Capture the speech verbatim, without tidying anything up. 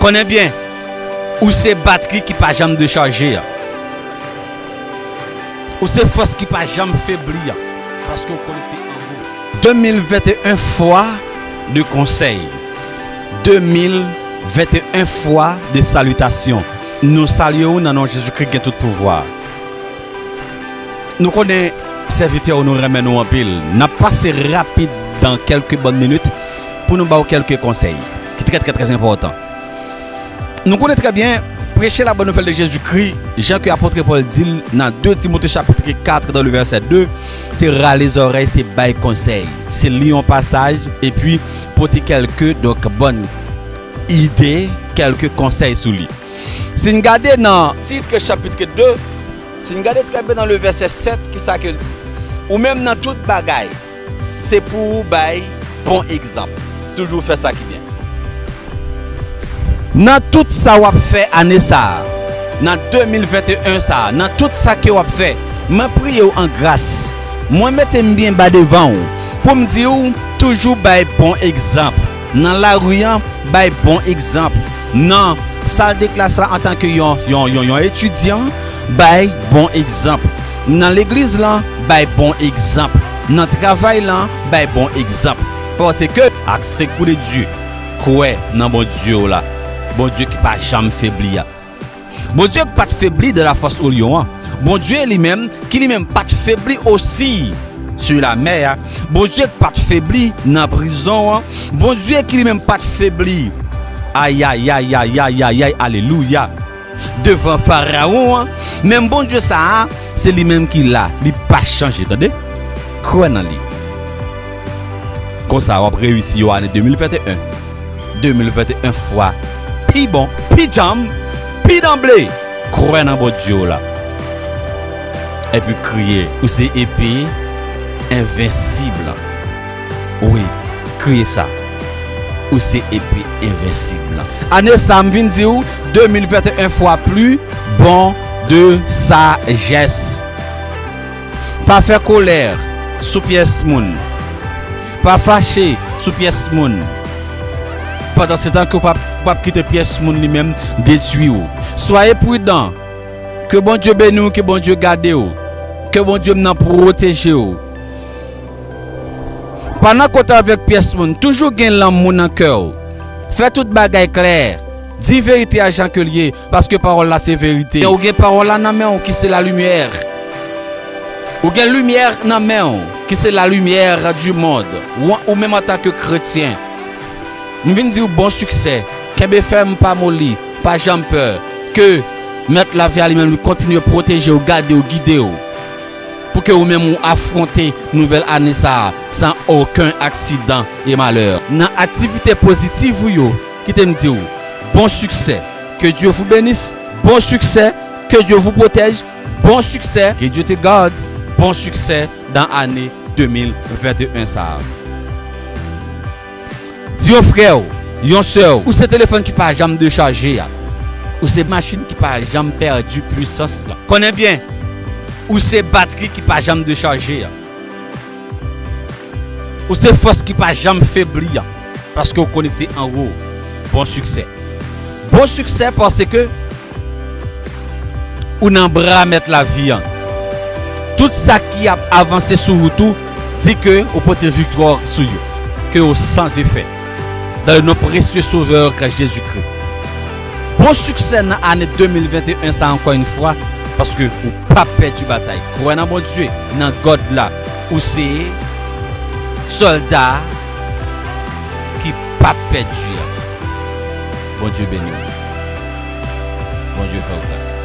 Konnen byen, ou se batri ki pa janm dechaje a. Ou se fòs ki pa janm febli a. Paske w konekte an gwo. De mil venteyen fwa de konsèy. De mil venteyen fwa de salitasyon. Nou salye w nan non Jezikri ki gen tout pouvwa. Nou konnen sèvitè w, nou renmen nou anpil. N ap pase rapid dan kèlke bòn minit pou nou ba w kèlke konsèy ki trè, trè, trè enpòtan. Nou konnen trè byen, preche la bonne nouvelle de Jésus-Christ, jan ke apot Pòl di l nan de Timote chapit kat, dan le vèsè de, se rale zòrèy, se bay konsèy, se li yon pasaj, epi pote kèlke, donk, bòn ide, kèlke konsèy sou li. Si n gade nan Tit chapit de, si n gade trè byen nan le vèsè sèt, kisa ke l di? Ou menm nan tout bagay, se pou ou bay bon egzanp. Toujou fè sa ki byen. Nan tout sa w ap fè ane sa a, nan de mil venteyen sa a, nan tout sa ke w ap fè, mwen priye w an gras, mwen mete m byen ba devan w, pou m di w toujou bay bon egzanp. Nan lari an, bay bon egzanp. Nan sal de klas la, antanke yon, yon, yon, yon etidyan, bay bon egzanp. Nan legliz lan, bay bon egzanp. Nan travay lan, bay bon egzanp. Paske, ak se kou de Dye, kwè nan Bondye w la. Bondye ki pa janm febli a. Bondye k pa t febli de la fòs o lyon an. Bondye li menm, ki li menm pa t febli osi sou lamè a. Bondye k pa t febli nan prizon an. Bondye ki li menm pa t febli. Ayayayayayayay, alelouya. Devan Farawon an. Menm Bondye sa a, se li menm ki la. Li pa chanje, tande. Kwè nan li. Konsa, w ap reyisi yon ane de mil venteyen. de mil venteyen fwa pi bon, pi djanm, pi danble. Kwè nan Bondye w la. Epi kriye, ou se epe envensib lan. Wi, kriye sa. Ou se epe envensib lan. Ane sa, m vin di w, de mil venteyen fwa pli bon de sajès. Pa fè kolè sou pyès moun. Pa fache sou pyès moun. Pandan se tan ke w p ap, w p ap kite pyès moun li menm detwi w. Soyez prudent. Ke Bondye beni w, ke Bondye gade w. Ke Bondye m nan pwoteje w. Pa nan kont avèk pyès moun. Toujou gen lanmou nan kè w. Fè tout bagay klè. Di verite a jan ke l ye. Paske pawòl la se verite. Ou gen pawòl la nan men w ki se lalimyè. Ou gen limyè nan men w ki se lalimyè du monde. Ou, ou menm antanke kretyen. M vin di w bon siksè. Kenbe fèm, pa moli, pa janm pè. Ke Mèt lavi a li menm li kontinye pwoteje w, gade w, gide w. Pou ke ou menm ou afwonte nouvèl ane sa a san okenn aksidan e malè. Nan aktivite pozitiv ou yo, kite m di w, bon siksè. Que Dieu vous bénisse. Bon succès. Que Dieu vous protège. Bon succès. Que Dieu te garde. Bon succès dans ane de mil venteyen sa a. Di yon frè w, yon sè w, ou se telefòn ki pa janm dechaje a. Ou se machin ki pa janm pèdi pwisans lan. Konnen byen, ou se batri ki pa janm dechaje a. Ou se fòs ki pa janm febli a, paske w konekte anwo. Bon siksè. Bon siksè paske ou nan bra Mèt lavi an. Tout sa ki ap avanse sou wout ou, di ke ou pote viktwa sou yo, ke yo san efè. Dans le nom précieux Sauveur Jésus-Christ. Bon siksè nan ane de mil venteyen sa ankò yon fwa, paske ou p ap pèdi batay. Kwè nan Bondye, nan God la, ou se sòlda ki p ap pèdi a. Bondye beni w. Bondye fè w gras.